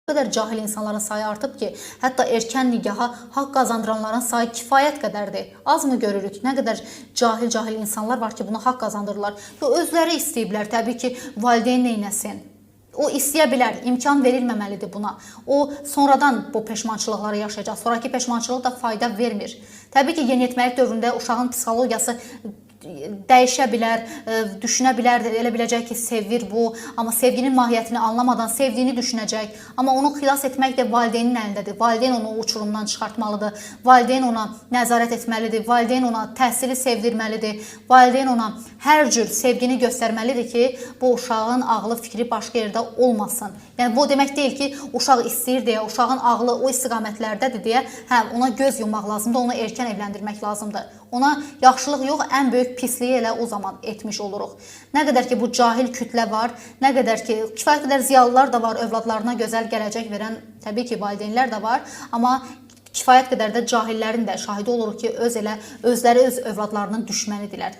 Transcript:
Qədər cahil insanların sayı artıb ki, hətta erkən nikaha haqq qazandıranların sayı kifayət qədərdir. Azmı görürük? Nə qədər cahil-cahil insanlar var ki, buna haqq qazandırırlar. Yo, özləri istəyiblər, təbii ki, valideyn neynəsin? O istəyə bilər, imkan verilməməlidir buna. O sonradan bu peşmançılıqları yaşayacaq. Sonrakı peşmançılıq da fayda vermir. Təbii ki, yeniyetməlik dövründə uşağın psixologiyası dəyişə bilər, düşünə bilər, elə biləcək ki, sevir bu, amma sevginin mahiyyətini anlamadan sevdiyini düşünəcək. Amma onu xilas etmək də valideynin əlindədir. Valideyn onu o uçurumdan çıxartmalıdır. Valideyn ona nəzarət etməlidir. Valideyn ona təhsili sevdirməlidir. Valideyn ona hər cür sevgini göstərməlidir ki, bu uşağın ağlı, fikri başqa yerdə olmasın. Yəni bu demək deyil ki, uşaq istəyir deyə, uşağın ağlı o istiqamətlərdədir deyə, hə, ona göz yummaq lazımdır, onu erkən evləndirmək lazımdır. Ona yaxşılıq yox, ən böyük pisliyi elə o zaman etmiş oluruq. Nə qədər ki bu cahil kütlə var, nə qədər ki kifayət qədər ziyalılar da var, övladlarına gözəl gələcək verən təbii ki valideynlər də var, amma kifayət qədər də cahillərin də şahidi oluruq ki, öz elə özləri öz övladlarının düşmənidirlər.